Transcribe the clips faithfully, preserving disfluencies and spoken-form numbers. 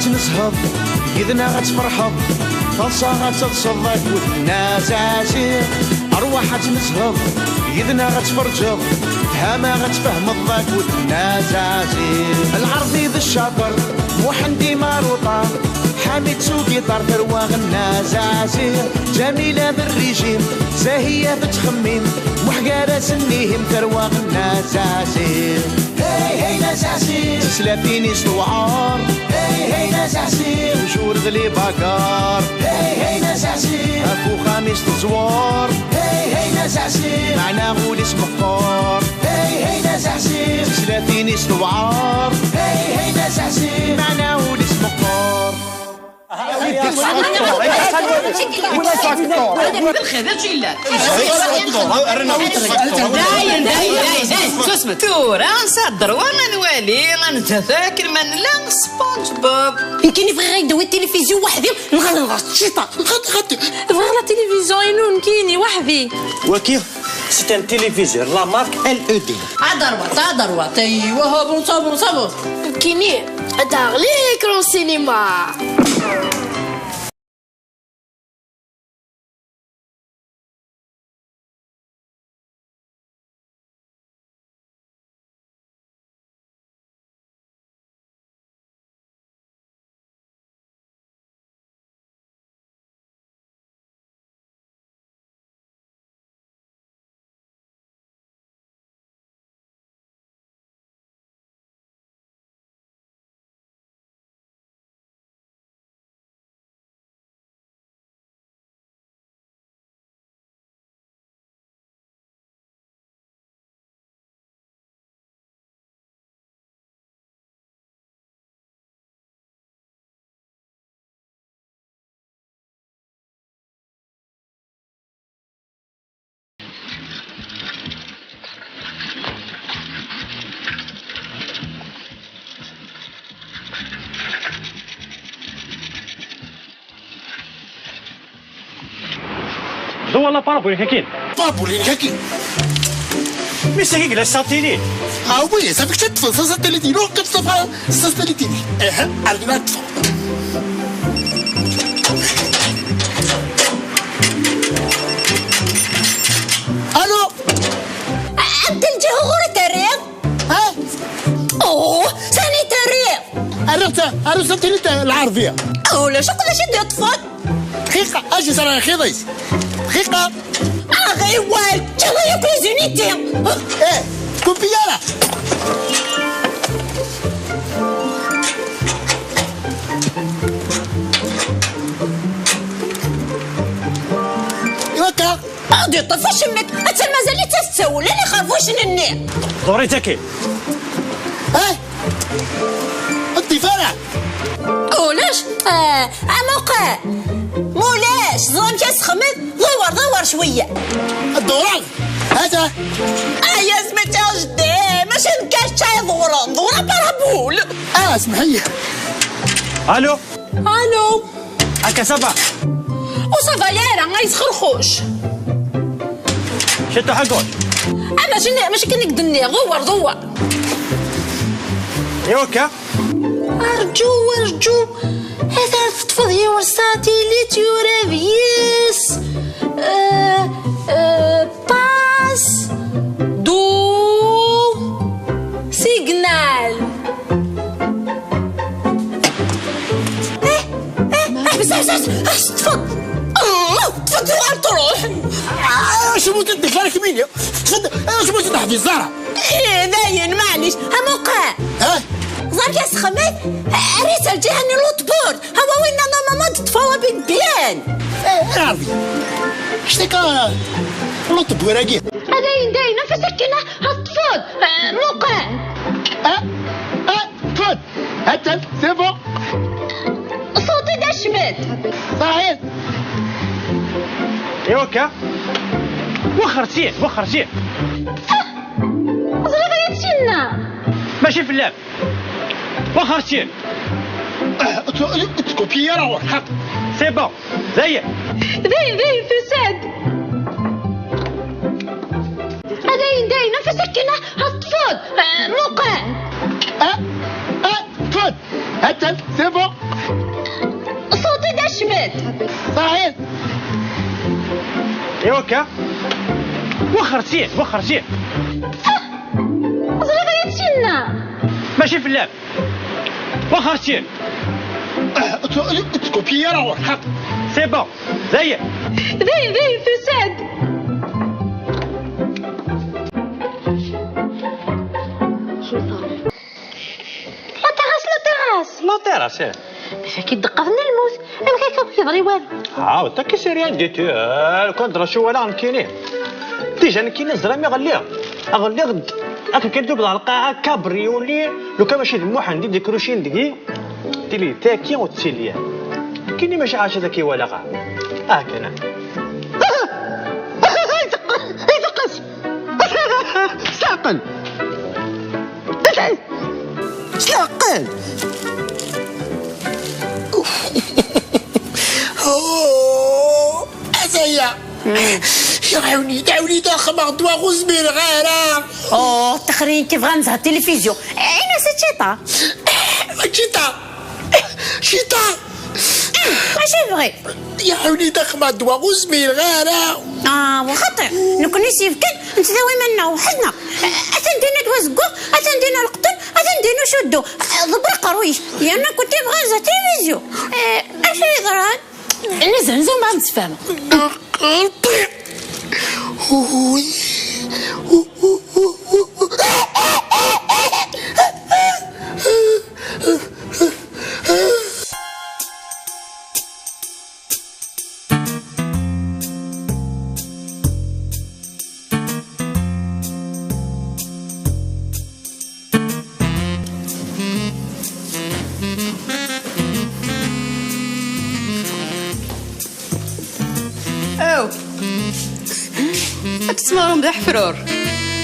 Nezheḍ, yid-neɣ ad tferḥeḍ, taḍsa ad teḍseḍ akked Nna Zazi. Arwaḥ ad tmezheḍ, yid-neɣ ad tferǧeḍ, fhama ad tfehmeḍ akked Nna Zazi. Lɛerbi d ccaṭer, Muḥend Imaruṭa, Ḥamid s ugiṭar, tarwa Nna Zazi. Ǧamila d rrijim, Zahiya tettxemmim, Muḥ gar-asen ihim, tarwa Nna Zazi. Hey, hey, Nna Zazi. Tislatin-is tewɛer. Hey, hey, Nna Zazi. Tujur d libagar. Hey, hey, Nna Zazi. Ɣef uxxam-is teẓwer. Hey, hey, Nna Zazi. Meɛna ul-is meqqer. Hey, hey, Nna Zazi. Tislatin-is tewɛer. Hey, hey, Nna Zazi. Meɛna ul-is meqqer. Lxir, d acu yellan? Dayen, dayen, dayen, dayen, susmet. Tura, nesɛa ddrew, ad nwali, ad nezhat akken ma nella SpongeBob. Nekkini bɣiɣ ad d-awiɣ tilifizyu weḥd-i, nɣal nɣal cciṭan. Xaṭi, xaṭi. Bɣiɣ la télévision inu nekkini weḥd-i. Waki, c'est un téléviseur, la marque L E D. Aderwaṭ, aderwaṭ, aywa, bon, ça, bon, ça, bon. Nekkini, ad aɣeɣ l'écran cinéma. Ḍewwer la parabolique akkin. Parabolique akkin. Mais c'est qui la satellite? Ah oui, ça fait que cette fois, ça satellite, il a quatre fois ça satellite. Eh, hein, elle vient de... Allô? Anta lǧiha ɣur-i terriḍ? Ha? Oh, sani terriḍ? Arriɣ-tt, arriɣ-tt lɛerbiya. Ulac akk d acu i d-yeṭṭfen. Dqiqa, acu sara xiḍ-is? Dqiqa. Aɣiwal, ččiḍ-iyi akk les unités. Eh, kupi ara. Iwakka. Ad yeṭṭef acemmek, attan mazal-itt ad tettawel, ala ixerbucen-nni. Ḍuṛ-itt akkin. Eh? Ad tifara. Ulac, eh, amuqel. Mulac, ẓer amek asexmed, ḍewwer, ḍewwer cwiya. Ad ḍewreɣ. Hata. Ay, asmi tt-iɛjeb, maca nekk ad ččaɣ iḍewren, ḍewwer aparabul. Ah, smeḥ-iyi. Allô? Allô? Akka ça va? Ur ça va ara, ay sxerxuc. Cettuḥ a gauche. Ah, mačči, mačči kan i k-d-nniɣ, ḍewwer, ḍewwer. Et ok. Arǧu, arǧu. Ata teṭṭfeḍ yiwet satilit yura deg-s. Euh, euh, passe du signal. Eh, eh, eh, bzaz, bzaz, eh, teṭṭfeḍ. Oh, teṭṭfeḍ tuɣal truḥ. Ah, acu mu teddi ɣer kmini? Teṭṭfeḍ, acu mu teddi ḥdi ẓara? Eh, dayen, maɛlic, amuqel. Eh? Ẓer-k asexmet, eh, rris ar lǧiha-nni n l'autre bord. Hawa winna normalement teṭṭfeḍ abid bien. Eh, Rabi. Ḥtaka, l'autre bord-agi. A dayen, dayen, af-as akken, ha teṭṭfeḍ. Eh, muqel. Ah, ah, teṭṭfeḍ. Attends, c'est bon. Ṣuṭi d acmet. Ṣaḥit. Et ok. Wexxer syin, wexxer syin. Ah, ẓriɣ ay at-yenna. Mačči fell-am. Wexxer syin. Ah, tu, tu copies alors, ḥaq. C'est bon. Dayen. Dayen, dayen, tusa-d. A dayen, dayen, af-as akken, ha teṭṭfeḍ. Ah, muqel. Ah, ah, teṭṭfeḍ. Attends, c'est bon. Sortez d acmet. Saɛid. Iwakka. Wexxer syin, wexxer syin. Ẓriɣ aya d tinna. Mačči fell-am. Wexxer syin. Tkopiyi ara ɣur-ḥaq. C'est bon. Dayen. Dayen, dayen, tusa-d. La terrasse, la terrasse. La terrasse, eh. Bac akka i d-qqaden lmut. Amek akka ur k-yeḍri walu? Ah, d akka i s-iriɣ d-itu. Eh, lukan d-racu walaɣ nekkini. Déjà nekkini ẓriɣ mi ɣelliɣ. Ɣelliɣ-d akken kan tubed ɣer lqaɛa, cabriolet, lukan mačči d Muḥend i d-ikrucin deg-i, tili tagi ur tettili ara. Nekkini mačči ɛaca d akka i walaɣ. Ah, kan. Ay, teqqes! Ay, teqqes! S leɛqel! Ay, s leɛqel! Oh, Azaya! Iɛawen-iyi-d, ɛawen-iyi-d, axxam ɣer ddwa, ur zmireɣ ara! Oh, tixrin kif ɣa nezha tilifizyu. Ini-as ččita. Ččita! Ččita! Acu yebɣi? Iɛawen-iyi-d axxam ɣer ddwa, ur zmireɣ ara! Ah, wa xaṭi, nekkni s yefkan, nettdawi iman-nneɣ weḥd-neɣ. Atan dinna d wazeggaɣ, atan dinna leqṭen, atan dinna ucuddu. Ḍebber aqerruy-ik, yerna kunti bɣan zdat tilivizyu. Eh, acu yeḍran? Nezzenz u ma nessefhem. Aw! Ad tesmarum d aḥefrur.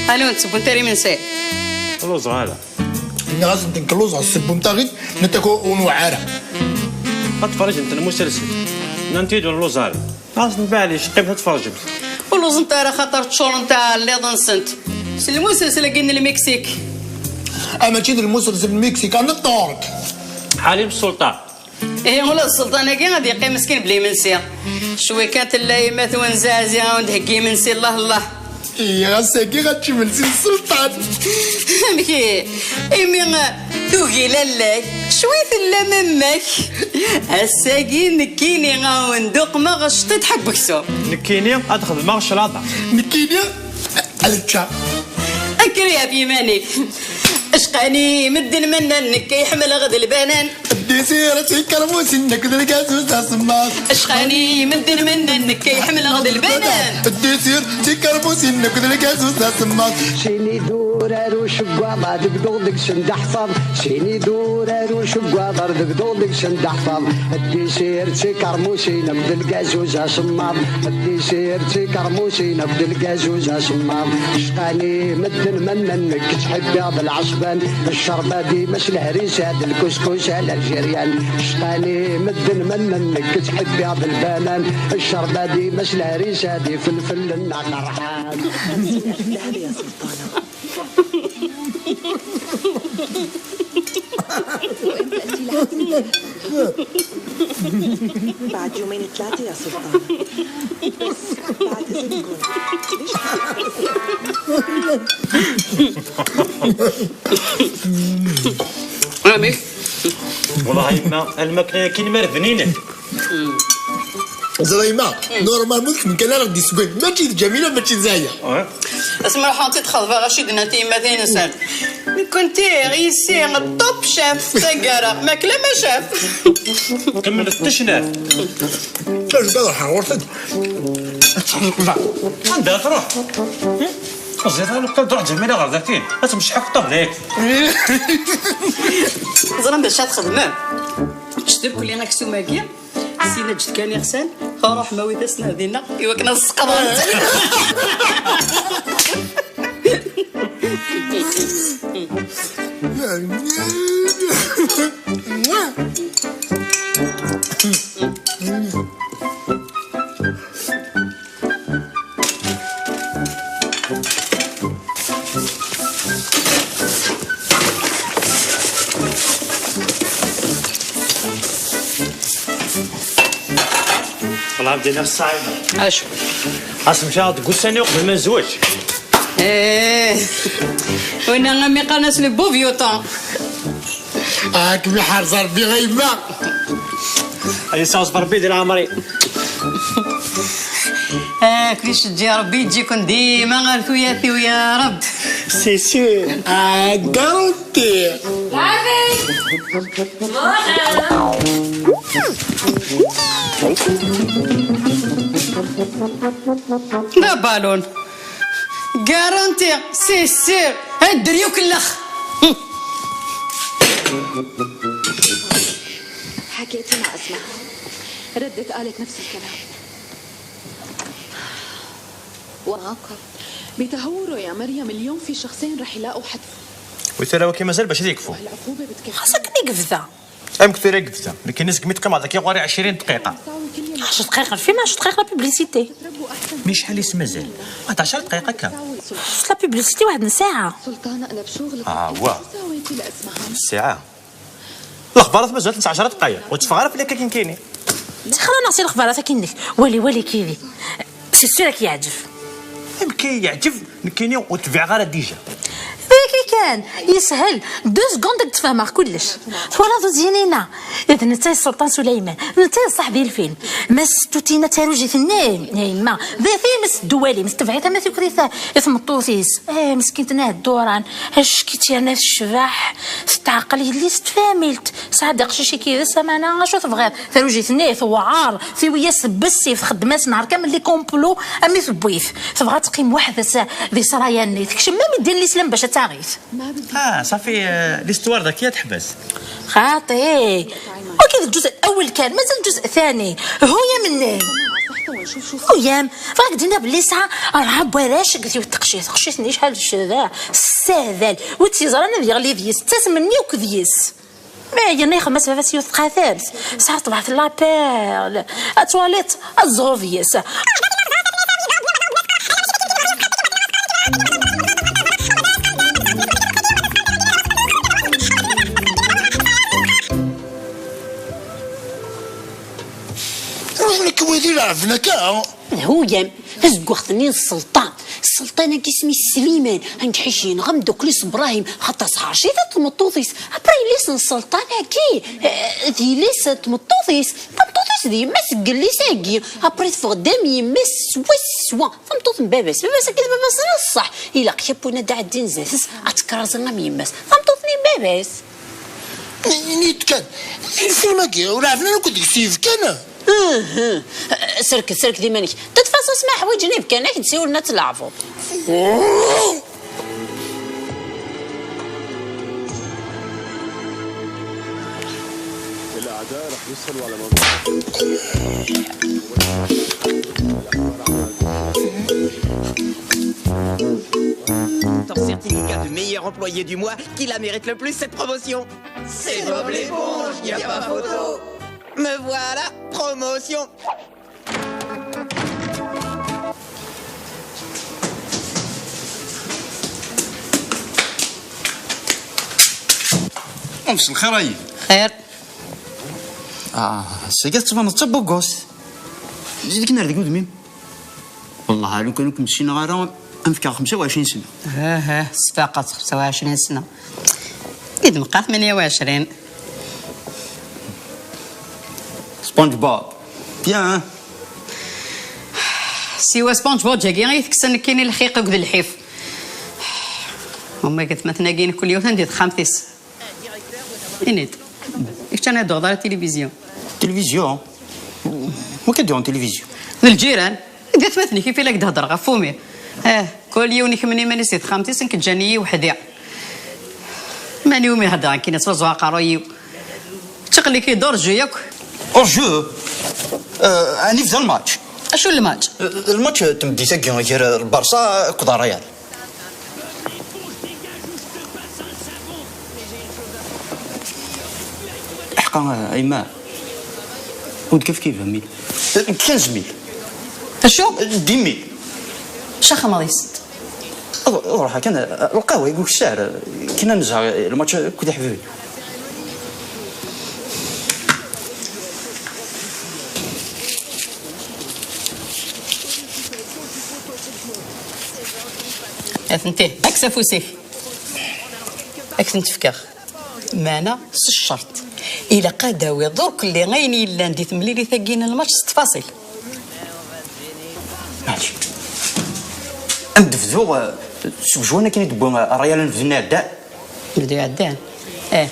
Anu ur tessewwem ara imensi? Ur lluẓeɣ ara. Nniɣ-asent nekk lluẓeɣ, ssewwem taɣit, nettat ur newɛer ara. Ad tferrǧemt lmusalsel. Nnant-iyi-d ur lluẓeɣ ara. Ɣas maɛlic, qqimet ad tferrǧemt. Ur lluẓent ara xaṭer ččurent aɛelliḍ-nsent s lmusalsel-agi n Lmiksik. Ah, mačči d lmusalsel n Lmiksik, ah, n Ṭṭurk. Ḥalim Ssulṭan. Ihi ula d sselṭan-agi ad yeqqim meskin bla imensi. Cwi kan tella yemma-twen Zazi a wen-d-theggi imensi, llah llah. Ihi ass-agi ad tečč imensi n sselṭan. Amek ihi? Imi tugi lalla-k, cwi tella mamma-k. Ass-agi nekkini a wen-d-uqmeɣ cṭiṭ ḥebb uksum. Nekkini ad xedmeɣ claḍa. Nekkini ad ččeɣ. Akker ɣef yiman-ik. Acqani medden ma nnan nekk ay ḥemmleɣ d lbanan. Ddisir d tikermusin nekk d lgazuz d asemmaḍ. Acqani medden ma nnan nekk ay ḥemmleɣ d lbanan. Ddisir d tikermusin nekk d lgazuz d asemmaḍ. Sini d urar uceggaḍ ad bduɣ deg-sen d aḥfaḍ. Sini d urar uceggaḍ ar d bduɣ deg-sen d aḥfaḍ. Ddisir d tikermusin akked lgazuz asemmaḍ. Ddisir d tikermusin akked lgazuz asemmaḍ. Cqani medden ma nnan nekk ttḥibbiɣ d lɛesban. Ccerba dima s lehrisa d lkuskus a l'algérienne. Cqani medden ma nnan nekk ttḥibbiɣ d lbanan. Ccerba dima s lehrisa d ifelfel n aqerḥan. بعد يومين ثلاثة يا سلطان. بس بعد إذنكم. ليش؟ Amek? Wellah a yemma, lmakla-agi n mer bninet. Ẓra yemma, normalement kemm kan ara d-yessewwen, mačči d Ǧamila, mačči d Zaya. Asma ruḥeɣ-tt-id xeḍbeɣ acu d-nnant tyemmatin-nsent. Nekkenti yis-i top chef, taggara, makla ma chef. Kemmlet ticnat. Acu ara ruḥeɣ ɣur-sen? Anda ara truḥ? Ẓriɣ lukan truḥ Ǧamila ɣer dakin, ad temceḥ akk ṭṭabla-agi. Ẓran d acu ad txedmem? Ččet irkelli aksum-agi. Sin ad ǧǧet kan iɣsan, ruḥ ma wid asen ar dinna, i wakken ad seqḍent. Acu? Asemcaɣ deg ussan-nni uqbel ma nezweǧ. Eh, winna am iqqaren-as le beau vieux temps. Ah, kem iḥrez Rebbi a yemma. Ay, yessaweḍ Rebbi di leɛmer-i. Ah, kulli ceddi Rebbi yeǧǧi-ken dima ɣer tuyat-iw ya Rebbi. C'est sûr. Ah, garanti. D abalun. Garanti, c'est sûr. Ad d-yukellex. حكيت مع أسماء. ردت قالت نفس الكلام. وراك. بتهوره يا مريم، اليوم في شخصين رح يلاقوا حد. وترى وكي مازال باش يكفوا. العقوبة بتكفي. خاصك نقفزة. أم كثير قفزة، لكن نسك متقمع ذاك يغوري عشرين دقيقة. عشر دقائق، فين عشر دقائق لا بوبليسيتي؟ مش حالي مازال. واحد عشر دقائق هكا. لا بوبليسيتي واحد الساعة. سلطانة، أنا بشغل. آه، واه. شو سويتي لأسمها؟ الساعة. الأخبار مازال تسع عشر دقائق، وتفغر في لك كين كيني. تخلى نعطي الأخبار هذا كينك. ولي، ولي كيني. سي سور راك يعجب. يمكن يعجب، نكيني وتبع غير ديجا. ذاك كان يسهل، دو سكوند تفهمه كلش. ولا دو زينينا. إذا نتا السلطان سليمان، نتا صاحبي الفيلم. ما ستوتينا تاروجي ثنين، يا يما. ذا فيمس الدوالي، مستبعثة ما تكريثة. اسم الطوسيس. إيه، مسكينتنا الدوران. اش كي تيانا الشبح. تستعقل يلي ستفاملت. سعد قشيشي كي ذا سمانة، شو تبغي؟ تاروجي ثنين، وعار. في وياس بسي، في خدمات نهار كامل لي كومبلو. أمي في بويث. تبغى تقيم واحد س-، ذي سرايا النيت. كشم ما مدين الإسلام باش تاغيث. آه، صافي، آه، ليستوار ذاك يا تحبس. خاطي. وكذا الجزء الأول كان، مازال الجزء الثاني. هو يا مني. هو يام. فراك دينا بلي ساعة أربعة بوالاش قلت يوثق شي، ثق شي، ثني شحال الشذا. السهذل. وتيزران هذه يغلي ذيس. تسمني وكذيس. ما ينيخ ما سبب سيوث قاتل. ساعة طبعت لابيل. أتواليت الزغوفيس. روح لك ويدي لعبنا كاع. هو يام. Tazeggaɣt-nni n sselṭan. Sselṭan-agi isem-is Sliman. Angeḥic yenɣa ameddakel-is Bṛahim, xaṭer sḥercit-it tmeṭṭut-is. Après yelli-s n sselṭan-agi, eh, d yelli-s n tmeṭṭut-is. Tameṭṭut-is d yemma-s n yelli-s-agi. Après teffeɣ-d am yemma-s swaswa. Tameṭṭut n baba-s. Baba-s-agi d baba-s n ṣṣeḥ. Ilaq yapun ad d-ɛeddin zdat-s, ad tekraẓen am yemma-s. Tameṭṭut-nni n baba-s. Ini-d kan, lfilm-agi ur ɛefen ara akk deg-s yibkan? Uhuh. Serked, serked iman-ik. Tadfas asma ḥwaǧen ibkan, ad k-d-siwlen ad tleɛbeḍ. الأعداء رح يسهلوا على منطقة. Ton certificat de meilleur employé du mois qui la mérite le plus cette promotion. C'est Bob l'éponge, y a pas photo. Me voilà, promotion. أمس الخير أيي. خير. آه، سيقا تبان تبوكوس. زيدك نار ديك ودميم. والله لو كان كنت شي نغارة، أنفكر خمسة وعشرين سنة. اه، اه، صفاقة خمسة وعشرين سنة. إذ مقات ثمانية وعشرين. سبونج بوب. بيان. سيوا سبونج بوب جاكي غير يتكسن كيني الخيق وقد الحيف. هما قد ما تناقين كل يوم تندي خامتيس. إنيد. إيش أنا دوغ دار التلفزيون؟ تلفزيون؟ وكديون تلفزيون؟ الجيران. قلت ما تني كيف لك تهضر غا فومي. اه، كل يوم يخمني ماني سيد خامتيس نك جاني وحدي. ماني يومي هضر كي نتفزوا قرويو. تقلي كي دور جو ياك. أور جو. آه، أني في الماتش. أشو الماتش؟ آه، الماتش تمدي تاكي غير البارسا كضا ريال. حقا أيما. ود كيف كيف ميل. كنز ميل. أشو؟ دي ميل. شخمريست. روح كان القهوة يقول الشعر. كنا نزهر الماتش كل حبيبي. Atenti, kkes afus-ik. Ad k-tent-fkeɣ. Meɛna s ccerṭ. Ilaq ad d-tawiḍ urkelli ayen yellan di temlilit-agi n lmač s ttfaṣil. Maɛlic. Ad nebdu, eh, seg ujwan akken i d-wwi, eh, Real, ad nebdu iɛeddan. Nebdu iɛeddan? Eh.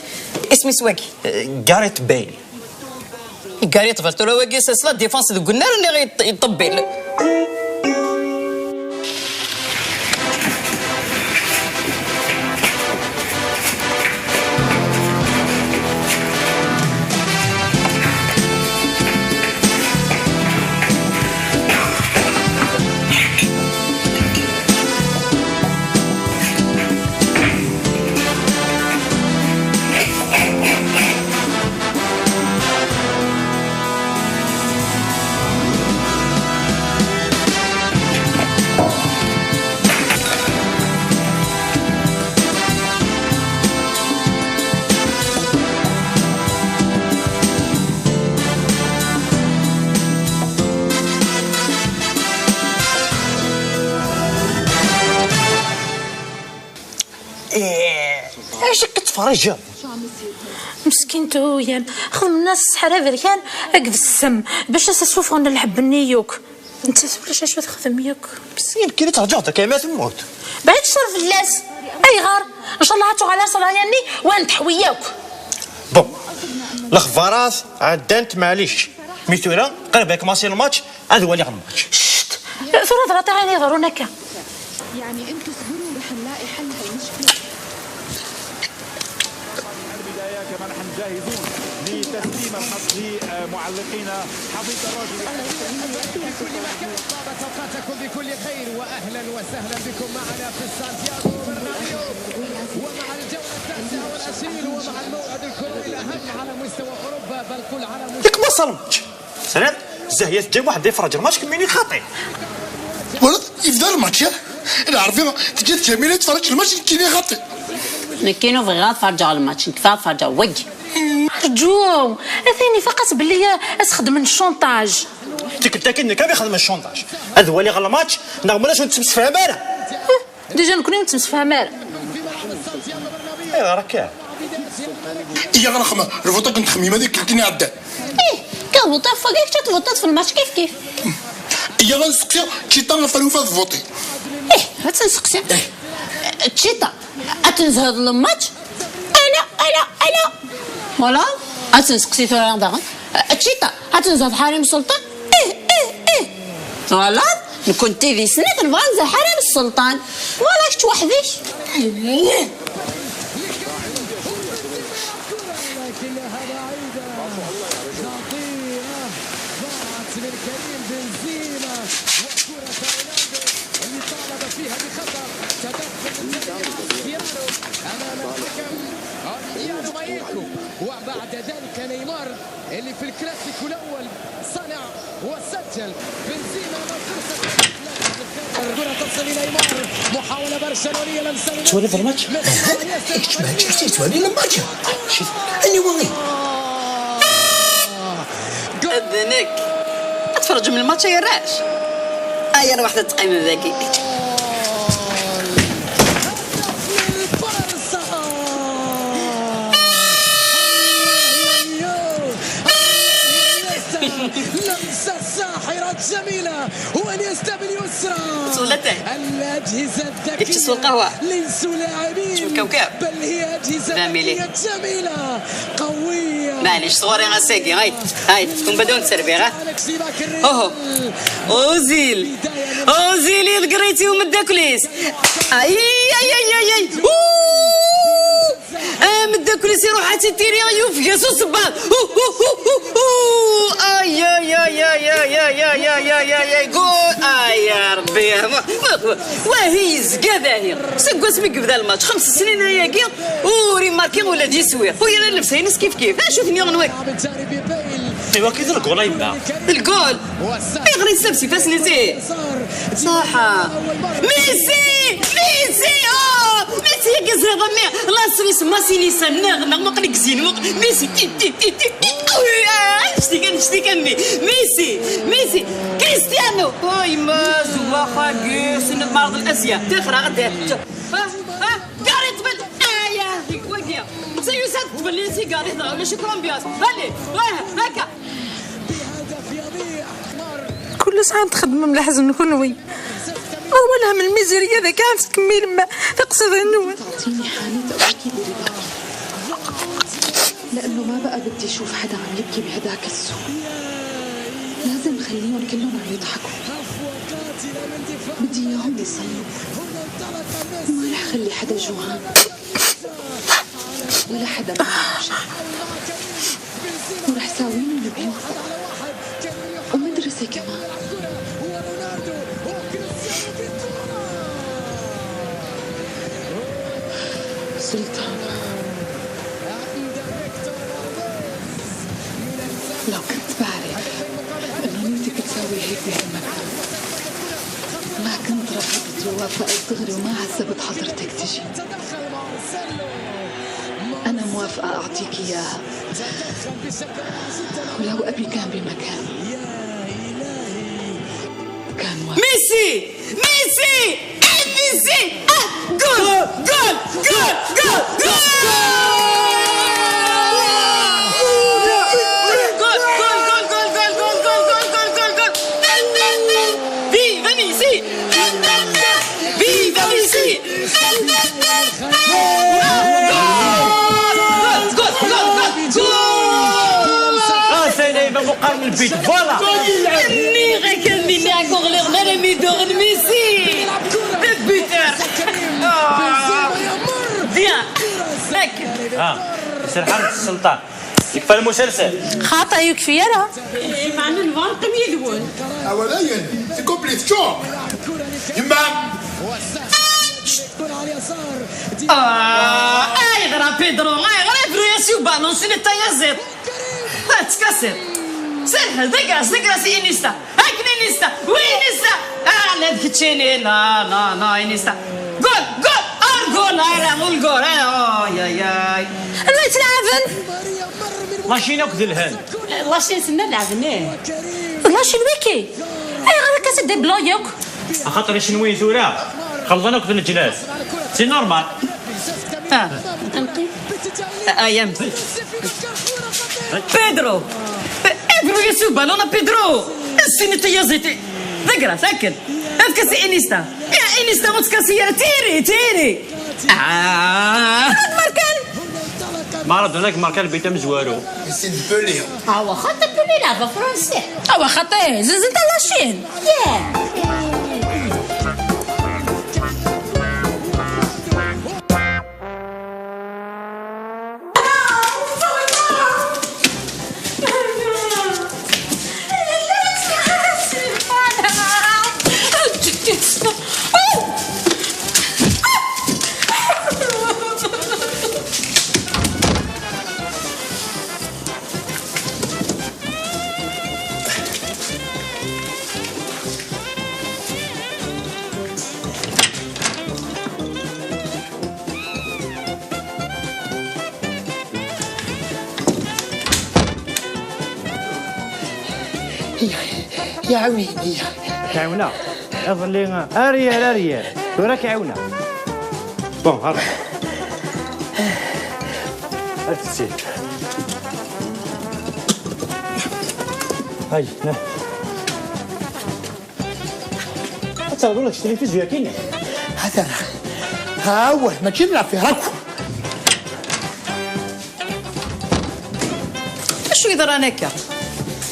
Isem-is wagi? Eh, Gareth Bale. Gareth Bale, tura wagi s la défense deg unnar-nni i yeṭ-, yeṭṭebbil. Eh, acu akka tettfeṛṛiǧeḍ? Meskint uyam, xedmen-as ṣṣeḥra aberkan akked ssem bac ad as-asuffɣen lḥebb-nni yakk. Nettat ulac acu texdem yakk. Meskint, kra i teṛǧaḍ akka ma temmut? Bɛid ccer fell-as. Ayɣer? Ncallah ad tuɣal ar ṣṣeḥra-nni wa neṭḥwi yakk. Bon, lexbarat ɛeddant, maɛlic. Mi tura, qrib ad kmaṣi lmač, ad waliɣ lmač. Cct! Tura d laṭiɣ ayen yeḍrun akka. يعني انتوا اصبروا، رح نلاقي حل هالمشكلة. البداية كما نحن جاهزون لتسليم الحق لمعلقينا حفيظ الراجي. بكل مكان، طابت أوقاتكم بكل خير، وأهلًا وسهلًا بكم معنا في سانتياغو برنابيو، ومع الجولة التاسعة والعشرين، ومع الموعد الكروي الأهم على مستوى أوروبا، بل قل على مستوى Yak ma ṣṣalmeḍ. Tesɛiḍ zzehya teǧǧa waḥed yefreǧ lmač kemmini xaṭi. Wala yebda lmač, ya? Lɛerbi teǧǧa-t Ǧamila yetfeṛṛeǧ lmač, nekkini xaṭi. Nekkini ur bɣiɣ ad ferǧeɣ lmač, nekk ad ferǧeɣ wagi. Rǧu, atan ifaq-as belli ad s-xedmen ccanṭaj. Tikkelt-agi nekk ad ixedmen ccanṭaj. Ad waliɣ lmač, neɣ mulac ur nettemsefham ara. Déjà nekkni ur nettemsefham ara. Ayɣer akka? Iyya ɣer axxam, lvuṭ akken txemmim ad ikkeltin iɛeddan. Ih, ka tvuṭiḍ f wagi, kečč ad tvuṭiḍ f lmač kif kif. Iyya ad nseqsi Čita ɣef arufa ad tvuṭi. Ih, ad tt-nseqsi. Čita, ad tenzheḍ lmač? Ala, ala, ala. Voilà, ad tt-nseqsi tura daɣen. Čita, ad tenzheḍ ḥarim sselṭan? Ih, ih, ih. Twalaḍ? Nekkenti di snat nebɣa ad nzeh ḥarim sselṭan. Voilà, kečč weḥd-k. لكنها بعيدة، خطيرة، ضاعت من كريم بنزيما، وكرة رونالدو اللي طالب فيها بخطأ، تدخل من كريم كريستيانو أمام الحكم أوريليانو مايكو، وبعد ذلك نيمار اللي في الكلاسيكو الأول صنع وسجل. بنزيما أمام فرصة الكرة تصل إلى نيمار، محاولة برشلونية لمسة من Twalaḍ lmač? Kečč mačči tettwali lmač? Anwa? D nekk. Ad tferǧem lmač ay arrac? Ay arwaḥ ad teqqimem dagi. البارسا. لمسة ساحرة جميلة، وانيستا باليسرى. Tzullet-d. الأجهزة الذكية. Kečč s lqahwa. ليسوا لاعبين. Teččem kawkab. بل هي أجهزة ذكية جميلة، قوية. Maɛlic, sɣuri ass-agi, ay, ay, tkun badun tterbiɣ, ha? Oho. Ozil. Ozil yeḍger-itt i umeddakel-is. Ay, ay, ay, ay, ay. Ouh! Ameddakel-is iruḥ ad tittiri, yufeg-as usebbaḍ. Ouh, ouh, ouh, ouh, ouh. Ay, ay, ay, ay, ay, ay, ay, ay, ay, ay, gol. Ay, ya Rebbi, ya Rebbi. Wahi yezga dahi. Seg wasmi yebda lmatch, xems snin ayagi, ur imarki ula d yiswi. U yella llebsa-ines kif kif. Acu ten-yuɣen wagi? Iwa kif lgol a yemma. Lgol! Ayɣer yessabes ifassen-is ihi? Ṣaḥa. Messi! Messi! Oh! Messi-agi ẓriɣ a mmi! Laṣel-is Massinissa neɣ, neɣ muqel i yezin, muqel. Messi! Ti, ti, ti, ti, ti. Ay, anect-ik, anect-ik a mmi. Messi, Messi, Cristiano. Oh, yemma, zewwax-agi, send n Mareḍ n Asya. Tixra, ɣad-, ha, ha, Gareth Bale. Ay, a, wagi. Netta yusa-d ṭṭbel-nni si Gareth, ulac akk ambiance. Allez, ouais, akka. Kul sɛa txeddmem leḥzen kunwi. Ma twalahem lmizirya dagi, ad tettkemmilem tiqsiḍin-nwen. تعطيني حالة أوكي برضا. لأنه ما بقى بدي أشوف حدا عم يبكي بهداك السوق. لازم خليهم كلهم عم يضحكوا. بدي إياهم يصلوا. ما رح خلي حدا جوعان ولا حدا منهم جاي. ورح ساويهم بيوت ومدرسة كمان. سلطان، لو كنت بعرف إنه نيتك تساوي هيك بهالمكان، ما كنت رفضت ووافقت دغري وما عذبت حضرتك تجي. أنا موافقة أعطيك إياها. ولو أبي كان بمكاني، كان موافق. Messi! Messi! Messi! Ah! Goal! Goal! Goal! Goal! Goal! Viva Messi! Viva Messi! Ah, c'est les mêmes au Carmel Beach, voilà. Nniɣ-ak a mmi, nniɣ-ak ur ɣliɣ ara mi d-uɣen Messi. Le buteur. Ah. Bien. Nek. Ah, c'est le Harim Sultan. يكفى المسلسل. خاطئ يكفي يا لا. إيه، معنى نبغى نقيم يدون. أولاً، تكوبلي تشوك. يما. آه، آه، يغرى بيدرو، آه، يغرى برو يا سيو بالون، سي نتا يا زيد. آه، تكسر. سهل، دقرس، دقرس إنيستا. هاك إنيستا، وين إنيستا؟ آه، لا تفتشيني، لا، لا، لا، إنيستا. جول، جول، آه، جول، آه، لا، مول جول، آه، آي، آي، آي. أنا يتلعبن. لاشين أكد الهن. لاشين سنة لعبن، إيه. لاشين ويكي. أي غير كاس دي بلون يوك. خاطر شنوي ثورة. خلطنا أكد الجناس. سي نورمال. آه، تنقي. آه، يا مزيد. بيدرو. بيدرو يا سوبا، لونا بيدرو. السنة يا زيتي. ذكرى، ساكن. هذا كاسي إنيستا. يا إنيستا، وتكاسي يا تيري، تيري. آه. ماركان. ما رد هناك ماركان بيتا مزوارو. سي ديبولي. آه، واخا تبولي لعبة فرنسي. آه، واخا طيب، زلزلت لاشين. ياه. يا، يا عويني، يا. تعاونا. يظل لي أريال، أريال. وراك عاونا. بون، هاك. هاك السيد. هاي، نه. Ad terḍel deg tilifizyu-agi-nni. Atan. Ha, awah, mačči d lafir akk. Acu yeḍran akka?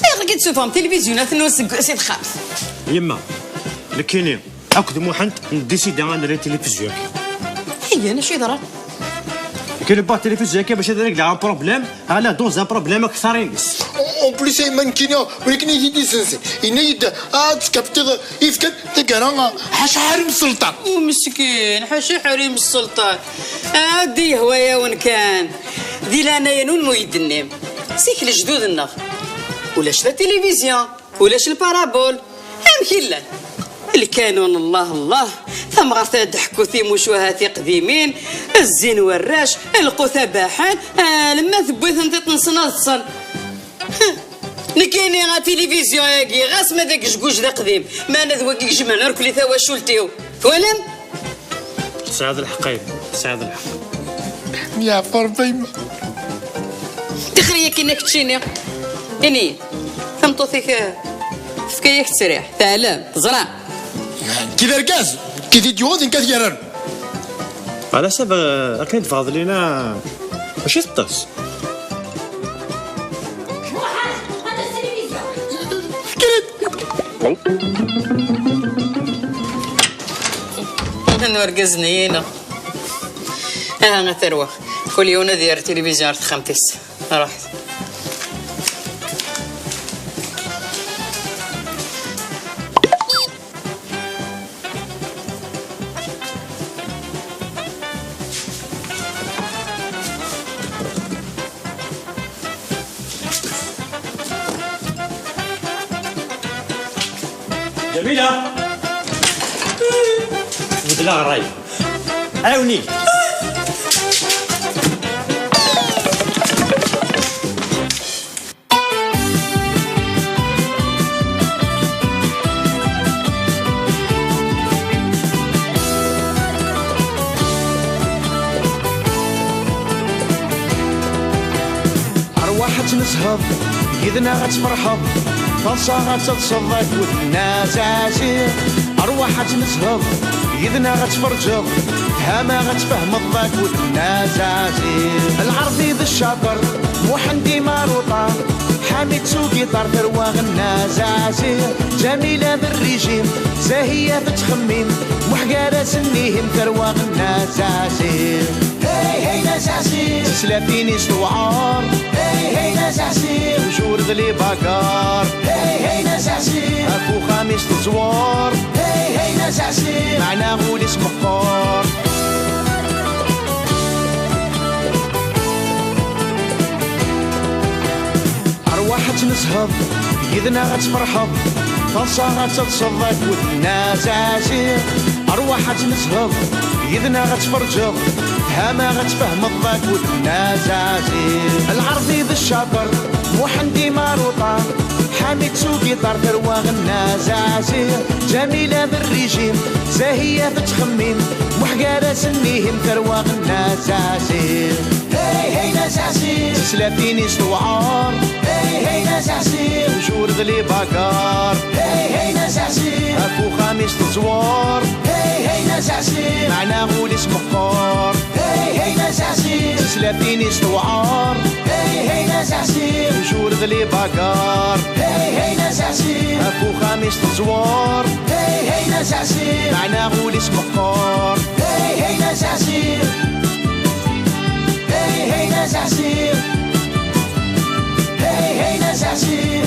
Ayɣer i d-tessufɣem tilifizyu-nni ad ten-nwen seg, si texxamt? Yemma, nekkini akked Muḥend ndisida ad nerr tilifizyu-agi. Iyan, acu yeḍran? Kien ba tilifizyu-agi bac ad régler un problème, ala dans un problème akteṛ-ines. En plus, ay ma nekkini, ur akken i yi-d-izenzen. Yenna-yi-d, ad tkaptiḍ ifkan, taggara, ḥaca Ḥarim Sselṭan. U meskin, ḥaca Ḥarim Sselṭan. Ad d-yehwa-yawen kan. Di leɛnaya-nwen, mu yi-d-tennim. Zik lejdud-nneɣ. Ulac la télévision, ulac lparabol. Amek i llan? Lkanun, Allah, Allah. Tamɣart ad d-ḥku timucuha tiqdimin, zzin warrac, lqut abaḥan, alamma tewwi-ten tiṭ-nsen ad ṭṭsen. Nekkini atilivizyu-agi, ɣas ma d agejguj d aqdim, meɛna d wagi i ijemɛen irkelli tawacult-iw. Twalam? Tesɛiḍ lḥeqq, a yemma, tesɛiḍ lḥeqq. Yeɛfa Rebbi, a yemma. Tixri-yaki-nni keččini. Ini, tameṭṭut-ik, eh, tefka-yak ttesriḥ, teɛlem, teẓra. Nekki d argaz, nekki d idyuḍ, nekki ad yerren. Ɛla ḥsab, eh, akken i d-teffɣeḍ Lina, mačči teṭṭes. N urgaz-nni-inu. Aha, a tarwa. Kul yiwen ad yerr tilivizyu ar texxamt-is. Ruḥ. Ǧamila! Beddleɣ ṛṛay. Ɛawni! Arwaḥ ad tnezheḍ, yid-neɣ ad tferḥeḍ, taḍsa ad teḍseḍ akked Nna Zazi. Arwaḥ ad tnezheḍ, yid-neɣ ad tferǧeḍ, tama ad tfehmeḍ akked Nna Zazi. Lɛerbi d ccaṭer, Muḥend imaruṭa, Ḥamid s ugiṭar, tarwa Nna Zazi. Ǧamila d rrijim, Zahiya tettxemmim, Muḥ gar-asen ihim, tarwa Nna Zazi. Hey, hey, Nna Zazi. Tislatin-is tewɛer. Hey, hey, Nna Zazi. Tujur d les bagarres. Hey, hey, Nna Zazi. Ɣef uxxam-is teẓwer. Hey, hey, Nna Zazi. Meɛna ul-is meqqer. Arwaḥ ad tnezheḍ, yid-neɣ ad tferḥeḍ, taḍsa ad teḍseḍ akked Nna Zazi. Arwaḥ ad tnezheḍ, yid-neɣ ad tferǧeḍ, tama ad tfehmeḍ akked Nna Zazi. Lɛerbi d ccaṭer, Muḥend imaruṭa, Ḥamid s ugiṭar, tarwa Nna Zazi. Ǧamila d rrijim, Zahiya tettxemmim, Muḥ gar-asen ihim, tarwa Nna Zazi. Hey, hey, Nna Zazi. Tislatin-is tewɛer. Hey, hey, Nna Zazi. Tujur d les bagarres. Hey, hey, Nna Zazi. Ɣef uxxam-is teẓwer. Hey, hey, Nna Zazi. Meɛna ul-is meqqer. Hey, hey, Nna Zazi. Tislatin-is tewɛer. Hey, hey, Nna Zazi. Tujur d les bagarres. Hey, hey, Nna Zazi. Ɣef uxxam-is teẓwer. Hey, hey, Nna Zazi. Meɛna ul-is meqqer. Hey, hey, Nna Zazi. Hey, hey, Nna Zazi. Hey, hey, Nna Zazi.